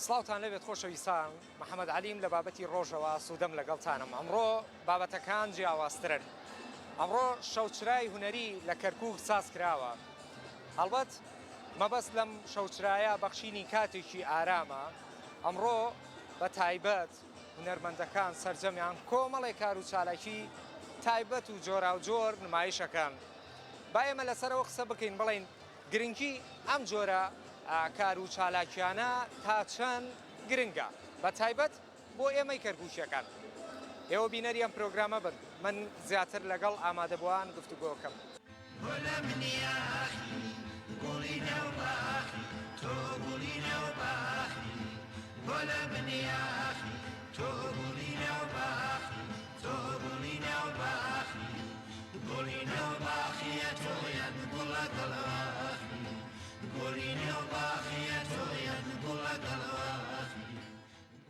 سڵاوتان لێبێت خۆشەویستان محەمەد عەلیم لە بابەتی ڕۆژەوە ئاسوودەم لەگەڵتانم ئەمڕۆ بابەتەکان جیاوازترن ئەمڕۆ شەوچرای هونەری لە کەرکوک ساز کراوە هەڵبەت مەبەست لەم شەوچرایە بەخشینی کاتێکی ئارامە ئەمڕۆ بە تایبەت هونەرمەندەکان سەرجەمیان کۆمەڵێک کار و چالاکی تایبەت و جۆراوجۆر نمایشەکەن با ئێمە لەسەرەوە قسە بکەین بڵێین گرنگی ئەم جۆرە کار و چالاکیانە تا چەند گرنگە بە تایبەت بۆ ئێمەی کەرکوکیەکان؟ ئێوە بینەری ئەم پرۆگرامە بن من زیاتر لەگەڵ ئامادەبووان گفتوگۆکەم.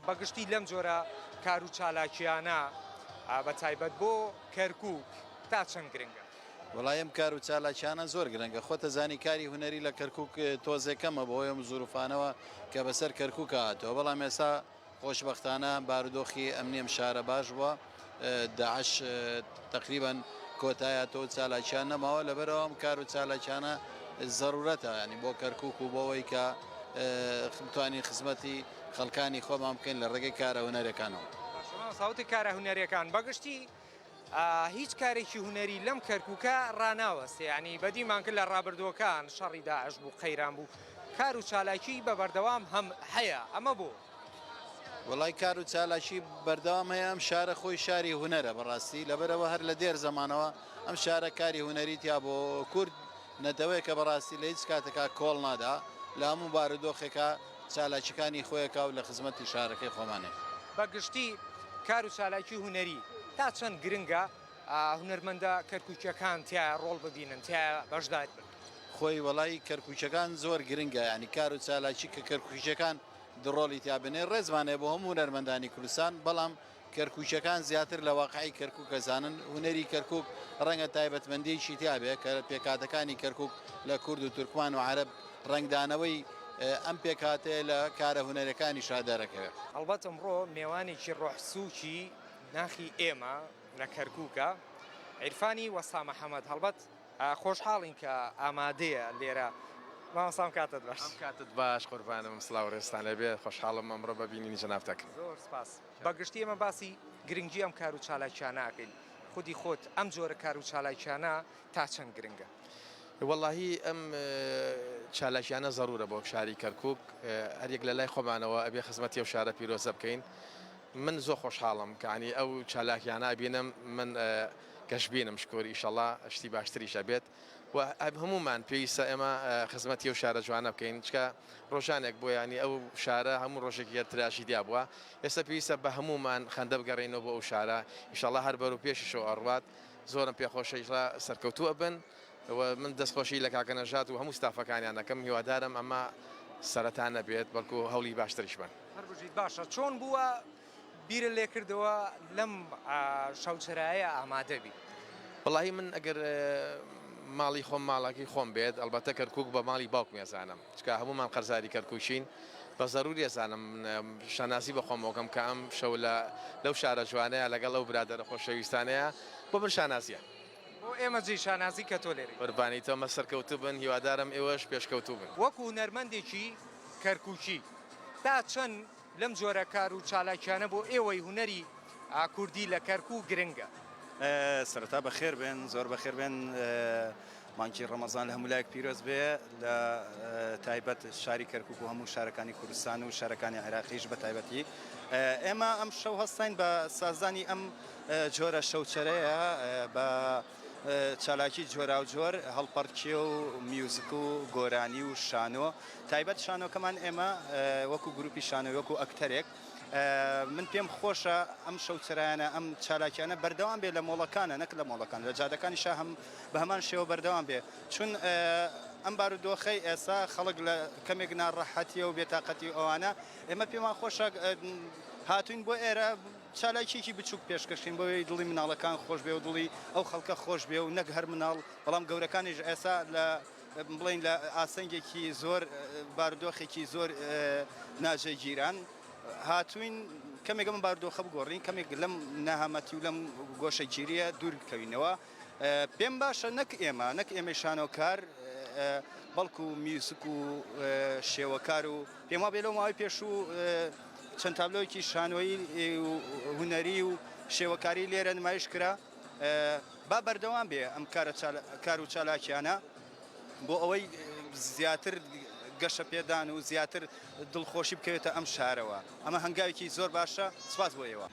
بە گشتی لەم جۆرە کار و چالاکییانە بە تایبەت بۆ کەرکووک تا چەند گرنگە؟ وەڵای ئەم کار و چالاکیانە زۆر گرنگە خۆتەزانی کاری هونەری لە کەرکووک تۆزێک کەمە بەهۆی ئەم زروفانەوە کە بەسەر کەرکووکا هاتووە بەڵام ئێستا خۆشبەختانە بارودۆخی ئەمنی ئەم شارە باش بووە، داعش تەقریبەن کۆتای هاتەوە و چالاکیان نەماوە، لەبەرئەوە ئەم کار و چالاکیانە زەرورەتە یانی بۆ کەرکوک و بۆ ئەوەی کە بتوانین خزمەتی خەڵکانی خۆمان بکەین لە ڕێگەی کارە هونەریەکانەوە. باشە مامۆستا وتی کارە هونەریەکان بەگشتی هیچ کارێکی هونەری لەم کەرکوکە ڕاناوەستێ یانی بەدیمان کرد لە ڕابردووەکان شەڕی داعش بوو قەیران بوو کار و چالاکی بە بەردەوام هەم هەیە ئەمە بۆ؟ وەڵای کار و چالاکی بەردەوام هەیە ئەم شارە خۆی شاری هونەرە بەڕاستی لەبەرەوە هەر لە دێر زەمانەوە ئەم شارە کاری هونەری تیا بۆ کورد نەتەوەیەکە بەڕاستی لە هیچ کاتێکا کۆڵ نادا لە هەموو بارودۆخێکا چالاکیەکانی خۆیەکا و لە خزمەتی شارەکەی خۆمانێ. بە گشتی کار و چالاکی هونەری تا چەند گرنگە هونەرمەندە کەرکوکیەکان تیایا ڕۆڵ ببینن تیایا بەشدار بن؟ خۆی وەڵای کەرکوکیەکان زۆر گرنگە یانی کار و چالاکی کە کەرکوکیەکان ڕۆڵی تیا بنێ ڕێزمان هەیە بۆ هەموو هونەرمەندانی کوردستان بەڵام کەرکوکیەکان زیاتر لە واقعی کەرکوک ئەزانن، هونەری کەرکوک ڕەنگە تایبەتمەندیەکی تیابێ کە پێکهاتەکانی کەرکوک لە کورد و تورکمان و عەرەب ڕەنگدانەوەی ئەم پێکهاتەیە لە کارە هونەریەکانیشا دەرەکەوێ. هەڵبەت ئەمڕۆ مێوانێکی ڕۆحسوکی ناخی ئێمە لە کەرکوکە، عیرفانی وەستا محەمەد، هەڵبەت خۆشحاڵین کە ئامادەیە لێرە. مامۆستا ئەم کاتەت باش. ئەم کاتت باش قوربانم سڵاو ڕێزتان لێبێ خۆشحاڵم ئەمڕۆ بە بینینی جەنابتەک. زۆر سپاس. بە گشتی ئێمە باسی گرنگی ئەم کار و چالاکیانە ئەکەین، خودی خۆت ئەم جۆرە کار و چالاکیانە تا چەند گرنگە؟ وەڵاهی ئەم چالاکیانە زەرورە بۆ شاری کەرکوک، هەریەک لە لای خۆمانەوە ئەبێ خزمەتی ئەو شارە پیرۆزە بکەین، من زۆر خۆشحاڵم کە عنی ئەو چالاکیانە ئەبینم من گەشبینم شکور ئیشەڵا شتی باشتریش ئەبێت و هەموومان پێویستە ئێمە خزمەتی ئەو شارە جوانە بکەین چکە ڕۆژانێک بۆ ینی ئەو شارە هەموو ڕۆژێکی هەر تراژیدیا بووە ئێستا پێویستە بە هەموومان خەندە بگەڕێینەوە بۆ ئەو شارە ئیشەڵا هەر بەرەو پێشیشەوە ئەڕوات زۆرم پێخۆشە ئیشڵا سەرکەوتوو ئەبن و من دەستخۆشی لە کاکە نەژاد و هەموو ستافەکانیان ئەکەم هیوادارم ئەمە سەرەتا نەبێت بەڵکو هەوڵی باشتریش بەن. هەر بژیت باشە چۆن بووە بیرت لێکردەوە لەم شەوچەرایە ئامادە بی؟ وەڵاهی من ئەگەر ماڵی خۆم ماڵەکەی خۆم بێت ئەڵبەتە کەرکوک بە ماڵی باوکم ئەزانم چونکە هەموومان قەرزاری کەرکوکین بە زەروری ئەزانم شانازی بە خۆم ئەکەم کە ئەم شەو لە لەو شارە جوانەیە لەگەڵ ئەو برادەرە خۆشەویستانەیە بۆ من شانازیە. بۆ ئێمە جێی شانازی کە تۆ لێرەی. قوربانی تۆ مە سەرکەوتوو بن هیوادارم ئێوەش پێشکەوتوو بن. وەکو هونەرمەندێکی کەرکوکی تا چەند لەم جۆرە کار و چالاکیانە بۆ ئێوەی هونەری کوردی لە کەرکوک گرنگە؟ سەرەتا بەخێر بێن زۆر بەخێر بێن مانگی ڕەمەزان لە هەموو لایەک پیرۆز بێ لە تایبەت شاری کەرکک و هەموو شارەکانی کوردستان و شارەکانی عێراقیش بە تایبەتی ئێمە ئەم شەو هەستین بە سازدانی ئەم جۆرە شەوچەرەیە بە چالاکی جۆراوجۆر هەڵپەڕکێ و میوزک و گۆرانی و شانۆ تایبەت شانۆکەمان ئێمە وەکو گروپی شانۆی وەکو ئەکتەرێک من پێم خۆشە ئەم شەوچرایانە ئەم چالاکیانە بەردەوام بێ لە مۆڵەکانە نەک لە مۆڵەکان لە جادەکانی شا هەم بە هەمان شێوە بەردەوام بێ چون ئەم بارودۆخەی ئێستا خەڵک لە کەمێک ناڕەحەتیە و بێتاقەتی ئەوانە ئێمە پێمان خۆشە هاتوین بۆ ئێرە چالاکیەکی بچوک پێشکەشکەین بۆ ئەوەی دڵی مناڵەکان خۆش بێ و دڵی ئەو خەڵکە خۆش بێ و نەک هەر مناڵ بەڵام گەورەکانیش ئێستا لە. بڵێین لە ئاسەنگێکی زۆر بارودۆخێکی زۆر ناجێگیران هاتوین کەمێک ئەم بارودۆخە بگۆڕین کەمێک لەم نەهامەتی و لەم گۆشەگیریە دوور بکەوینەوە پێم باشە نەک ئێمە نەک ئێمەی شانۆکار بەڵکو میوزک و شێوەکار و پێم وابێ لەو ماوەی پێشوو چەند تابلۆیەکی شانۆیی و هونەری و شێوەکاری لێرە نمایش کرا با بەردەوام بێ ئەم کار و چالاکیانە بۆ ئەوەی زیاتر گەشە پێدان و زیاتر دڵخۆشی بکەوێتە ئەم شارەوە ئەمە هەنگاوێکی زۆر باشە سپاس بۆ ئێوە.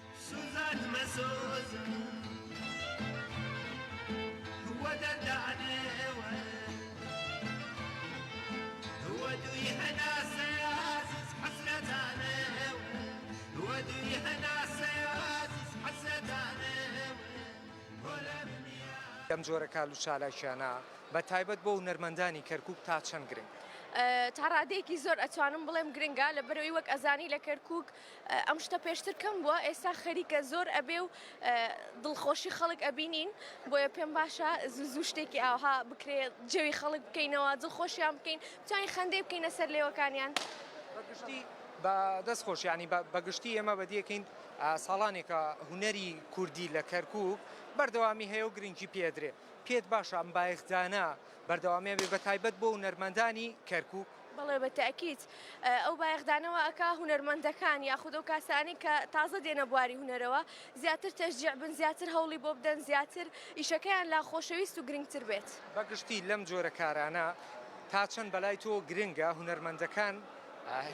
ئەم جۆرە کار و چالاکیانە بە تایبەت بۆ هونەرمەندانی کەرکوک تا چەند گرنگە؟ تا ڕادەیەکی زۆر ئەتوانم بڵێم گرنگە لەبەرئەوەی وەک ئەزانی لە کەرکوک ئەم شتە پێشتر کەم بووە ئێستا خەریکە زۆر ئەبێ و دڵخۆشی خەڵک ئەبینین بۆیە پێم باشە زوو زوو شتێکی ئاوها بکرێ جەوی خەڵک بکەینەوە دڵخۆشیان بکەین بتوانین خەندەی بکەینە سەر لێوەکانیان. بەگشتی بە دەست خۆش یانی بەگشتی ئێمە بەدیەکەین ساڵانێکە هونەری کوردی لە کەرکوک بەردەوامی هەیە و گرنگی پێدرێ پێت باشە ئەم بایەخدانە بەردەوامی هەبێ بە تایبەت بۆ هونەرمەندانی کەرکوک؟ بەڵێ بە تەئکید ئەو بایەخدانەوە ئەکا هونەرمەندەکان یاخود ئەو کاسانەی کە تازە دێنە بواری هونەرەوە زیاتر تەشجیع بن زیاتر هەوڵی بۆ بدەن زیاتر ئیشەکەیان لا خۆشەویست و گرنگتر بێت. بە گشتی لەم جۆرە کارانە تا چەند بەلای تۆ گرنگە هونەرمەندەکان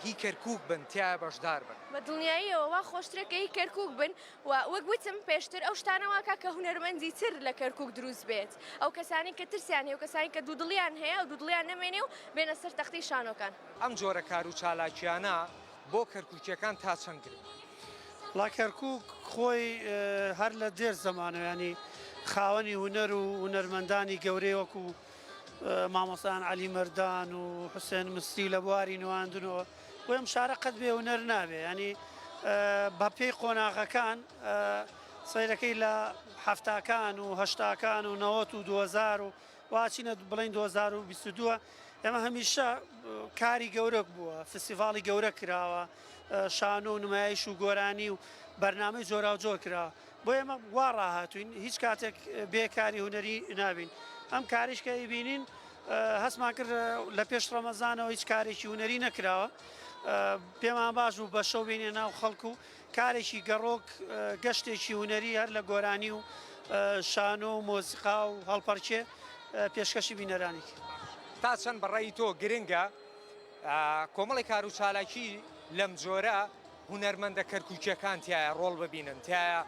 هی کەرکوک بن تیایا بەشدار بن؟ بە دڵنیاییەوە وا خۆشترە کە هی کەرکوک بن و وەک وتم پێشتر ئەو شتانە واکا کە هونەرمەندی تر لە کەرکوک دروست بێت ئەو کەسانەی کە ترسیان هەیە و کەسانی کە دوودڵیان هەیە ئەو دوودڵیان نەمێنێ و بێنە سەر تەختەی شانۆکان. ئەم جۆرە کار و چالاکیانە بۆ کەرکوکیەکان تا چەند گرنگە؟ وەڵا کەرکوک خۆی هەر لە دێر زەمانەوە یانی خاوەنی هونەر و هونەرمەندانی گەورەی وەکو مامۆستایان عەلی مەردان و حوسێن مسری لە بواری نواندنەوە بۆ ئەم شارە قەت بێ هونەر نابێ ینی بە پێی قۆناغەکان سەیرەکەی لە حەفتاکان و هەشتاکان و نەوەت و دوهەزار و واچینە بڵین 2022 ئێمە هەمیشە کاری گەورەک بووە فستیڤاڵی گەورە کراوە شانۆ و نمایش و گۆرانی و بەرنامەی جۆراوجۆر کراوە بۆ ئێمە وا ڕاهاتوین هیچ کاتێک بێ کاری هونەری نابین ئەم کاریش کە ئەیبینین هەستمان کرد لە پێش ڕەمەزانەوە هیچ کارێکی هونەری نەکراوە پێمان باش بوو بە شەو بینێ ناو خەڵک و کارێکی گەڕۆک گەشتێکی هونەری هەر لە گۆرانی و شانۆ و مۆسیقا و هەڵپەڕکێ پێشکەشی بینەرانی کرد. تا چەند بە ڕای تۆ گرنگە کۆمەڵێک کار و چالاکی لەم جۆرە هونەرمەندە کەرکوکیەکان تیایا ڕۆڵ ببینن تیایا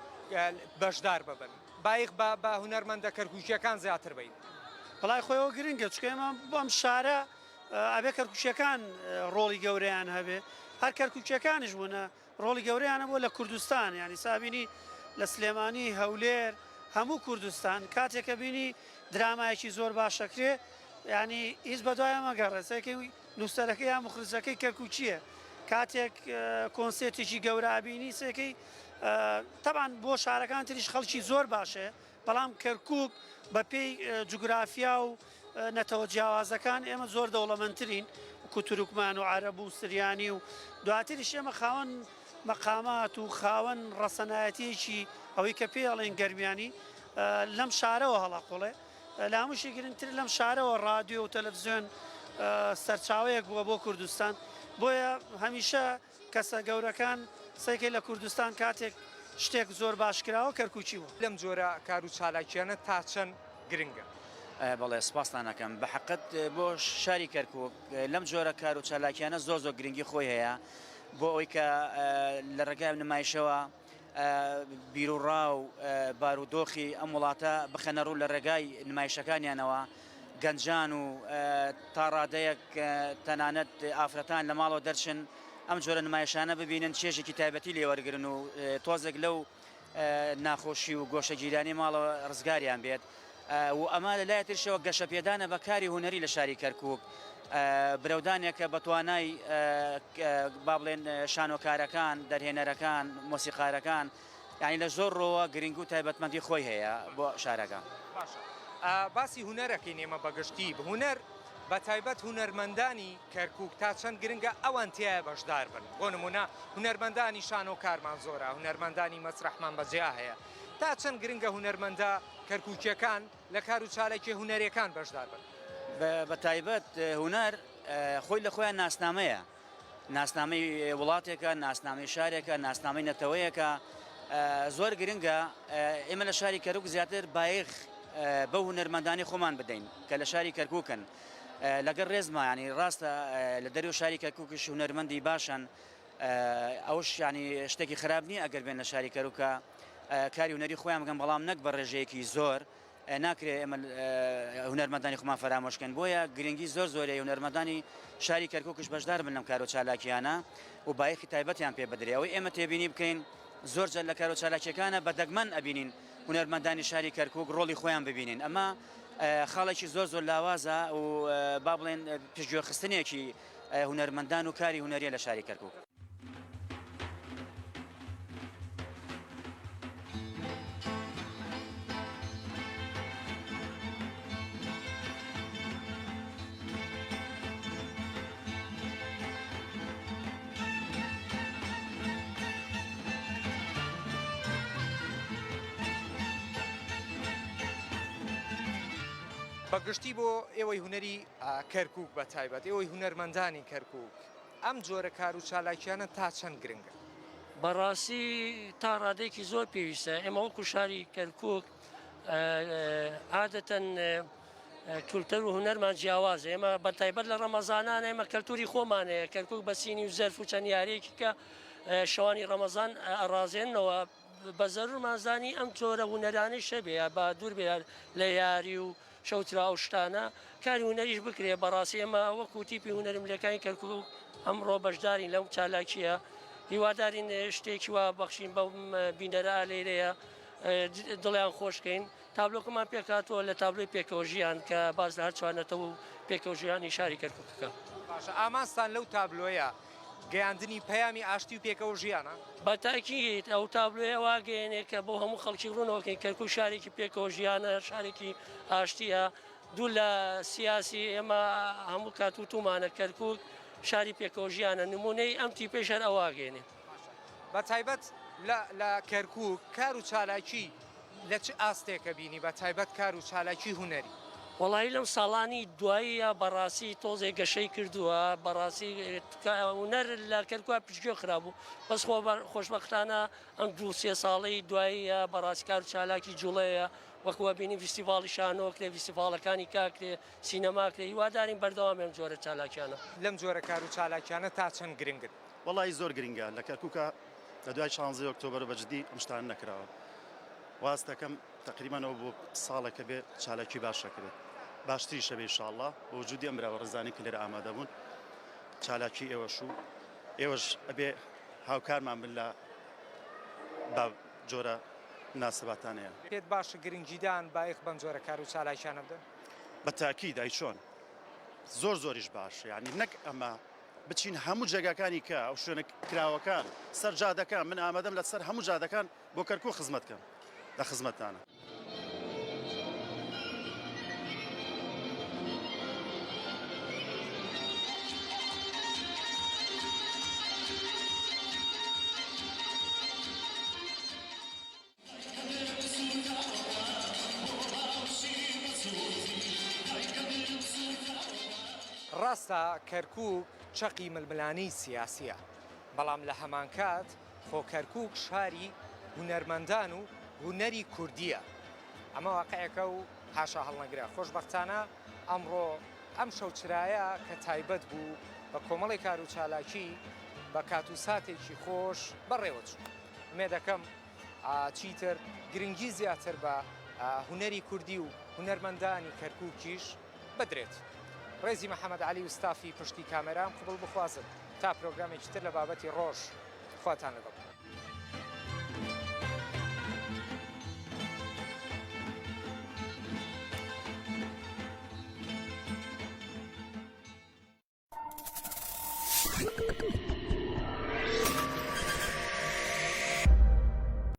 بەشدار ببن بایخ بە بە هونەرمەندە کەرکوکیەکان زیاتر بین؟ بەڵای خۆیەوە گرنگە چونکە ئێمە بەم شارە ئەبێ کەرکوکیەکان ڕۆڵی گەورەیان هەبێ هەر کەرکوکیەکانیش بوونە ڕۆڵی گەورەیان هەبووە لە کوردستان یانی سابینی لە سلێمانی هەولێر هەموو کوردستان کاتێک کە بینی درامایەکی زۆر باشەکرێ ینی هیچ بەدوای مەگەڕێ سەرەکەی نووسەرەکەی یا مخرجەکەی کەرکوکییە کاتێک کۆنسێرتێکی گەورە ئەبینی سەرەکەی تەبان بۆ شارەکان تریش خەڵکی زۆر باشەیە بەڵام کەرکوک بە پێی جوگرافیا و نەتەوە جیاوازەکان ئێمە زۆر دەوڵەمەندترین وەکو تورکمان و عەرەب و سریانی و دواتریش ئێمە خاوەن مەقامات و خاوەن ڕەسەنایەتیەکی ئەوەی کە پێی ئەڵێن گەرمیانی لەم شارەوە هەڵەقوڵێ لە هەمووشی گرنگتر لەم شارەوە ڕادیۆ و تەلەفزیۆن سەرچاوەیەک بووە بۆ کوردستان بۆیە هەمیشە کەسە گەورەکان سەیرکەی لە کوردستان کاتێک شتێک زۆر باش کراوە کەرکوکی بووە. لەم جۆرە کار و چالاکیانە تا چەند گرنگە؟ بەڵێ سپاستان ئەکەم. بە حەقت بۆ شاری کەرکوک لەم جۆرە کار و چالاکیانە زۆر زۆر گرنگی خۆی هەیە بۆ ئەوەی کە لە ڕێگای ئەم نمایشەوە بیروڕا و بارودۆخی ئەم وڵاتە بخەنە ڕوو لە ڕێگای نمایشەکانیانەوە گەنجان و تا ڕادەیەک تەنانەت ئافرەتان لە ماڵەوە دەرچن ئەم جۆرە نمایشانە ببینن چێژێکی تایبەتی لێوەرگرن و تۆزێک لەو ناخۆشی و گۆشەگیرانی ماڵەوە ڕزگاریان بێت و ئەمە لە لای ترشەوە گەشەپێدانە بە کاری هونەری لە شاری کەرکوک برەودانێکە بە توانای با بڵێن شانۆکارەکان، دەرهێنەرەکان، مۆسیقارەکان، یانی لە زۆر ڕۆوە گرنگ و تایبەتمەندی خۆی هەیە بۆ شارەکە. باشە باسی هونەر ئەکەین ئێمە بە گشتی هونەر بە تایبەت هونەرمەندانی کەرکوک تا چەند گرنگە ئەوان تیایا بەشدار بن بۆ نمونە هونەرمەندانی شانۆکارمان زۆرە هونەرمەندانی مەسرەحمان بە جیا هەیە تا چەند گرنگە هونەرمەندە کەرکوکیەکان لە کار و چالاکیە هونەریەکان بەشدار بن؟ بە تایبەت هونەر خۆی لە خۆیان ناسنامەیە ناسنامەی وڵاتێکە، ناسنامەی شارێکە، ناسنامەی نەتەوەیەکە، زۆر گرنگە ئێمە لە شاری کەرکوک زیاتر بایەخ بەو هونەرمەندانی خۆمان بدەین کە لە شاری کەرکوکن لەگەڵ ڕێزما ینی ڕاستە لە دەرەوە شاری کەرکوکیش هونەرمەندی باشن ئەوش ینی شتێکی خراپ نییە ئەگەر بێن لە شاری کەرکوکە کاری هونەری خۆیان بکەن بەڵام نەک بە ڕێژەیەکی زۆر ناکرێ ئێمە هونەرمەندانی خۆمان فەرامۆش کەین بۆیە گرنگی زۆر زۆری هونەرمەندانی شاری کەرکوکش بەشدار بن لەم کارو چالاکیانە و بایەخی تایبەتیان پێ بدرێ ئەوەی ئێمە تێبینی بکەین زۆر جار لە کارو چالاکیەکانە بە دەگمەن ئەبینین هونەرمەندانی شاری کەرکوک ڕۆڵی خۆیان ببینین ئەمە خاڵێکی زۆر زۆر لاوازە و با بڵێن پشتگوێخستنێکی هونەرمەندان و کاری هونەریە لە شاری کەرکوک. بە گشتی بۆ ئێوەی هونەری کەرکوک بە تایبەت ئێوەی هونەرمەندانی کەرکوک ئەم جۆرە کار و چالاکیانە تا چەند گرنگە؟ بەڕاستی تا ڕادەیەکی زۆر پێویستە ئێمە وەکو شاری کەرکک عادەتەن کولتەر و هونەرمان جیاوازە ئێمە بە تایبەت لە ڕەمەزانان ئێمە کەلتوری خۆمان هەیە کەرکک بە سینی و زەرف و چەند یاریەکی کە شەوانی ڕەمەزان ئەڕازێنەوە بە زەرورمان زانی ئەم جۆرە هونەرانەیش هەبێ یا با دوور بێ لە یاری و شەوچرا ئەو شتانە کاری هونەریش بکرێ بەڕاستی ئێمە وەکو تیپی هونەری ملەکانی کەرکوک ئەمڕۆ بەشدارین لەم چالاکیە هیوادارین شتێکی وا بەخشین بەم بینەرە لێرەیە دڵیان خۆشکەین تابلۆکەمان پێکهاتووە لە تابلۆی پێکەوە ژیان کە باس لە هەر چوارنەتەوە و پێکەوە ژیانی شاری کەرکوکەکە. باشە ئامانجتان لەو تابلۆیە گەیاندنی پەیامی ئاشتی و پێکەوە ژیانە؟ بە تاکید ئەو تابلۆیە وا گەیەنێ کە بۆ هەموو خەڵکی ڕوونەوە کەین کەرکوک شارێکی پێکەوە ژیانە، شارێکی ئاشتییە، دوور لە سیاسی ئێمە هەموو کات وتوومانە کەرکوک شاری پێکەوە ژیانە، نموونەی ئەم تیپەیش هەر ئەوە ئەگەیەنێ. باشە بە تایبەت لە لە کەرکوک کار و چالاکی لە چ ئاستێکە بینی بە تایبەت کار و چالاکی هونەری؟ وەڵایی لەم ساڵانی دواییە بەڕاستی تۆزێ گەشەی کردووە بەڕاستی هونەر لە کەرکوک پشتگوێ خرابوو بەس خۆ خۆشبەختانە ئەم دوو سێ ساڵەی دواییە بەڕاستی کار و چالاکی جوڵەیە وەکو ئەبینین ڤیستیڤاڵی شانۆ کرێ ڤیستیڤاڵەکانی کاکرێ سینەما کرێ هیوادارین بەردەوام بێ ئەم جۆرە چالاکیانە. لەم جۆرە کار و چالاکیانە تا چەند گرنگن؟ وەڵایی زۆر گرنگە لە کەرکوکا لە دوای شانزەی ئۆکتۆبەر بە جدی ئەم شتانە نەکراوە واز دەکەم تقریبان ئەوە بۆ ساڵێکە بێ چالاکی باش ئەکرێت باشتریشە بێ ئینشاڵڵا بە وجودی ئەم برا بەڕێزانەی کە لێرە ئامادە بوون چالاکی ئێوەش و ئێوەش ئەبێ هاوکارمان بن لە با جۆرە مناسباتانەیە. پێت باشە گرنگیدان بایەخ بەم جۆرە کار و چالاکیانە بدەن؟ بە تاکید ئەی چۆن زۆر زۆریش باشە یانی نەک ئەمە بچین هەموو جێگاکانی کە ئەو شوێنە کراوەکان سەر جادەکان من ئامادەم لە سەر هەموو جادەکان بۆ کەرکوک خزمەت کەم لە خزمەتتانە. ڕاستە کەرکوک چەقی ململانێی سیاسیە، بەڵام لە هەمانکات خۆ کەرکوک شاری هونەرمەندان و هونەری کوردیە، ئەمە واقعێکە و حاشا هەڵنەگرە، خۆشبەختانە ئەمڕۆ ئەم شەوچرایە کە تایبەت بوو بە کۆمەڵێک کار و چالاکی بە کات و ساتێکی خۆش بەڕێوەچوو. ئومێدەکەم چیتر گرنگی زیاتر بە هونەری کوردی و هونەرمەندانی کەرکوکیش بدرێت. ڕێزی محەمەد عەلی و ستافی پشتی کامێرام قبوڵ بخوازن تا پرۆگرامێکی تر لە بابەتی ڕۆژ خواتان لەگەڵ.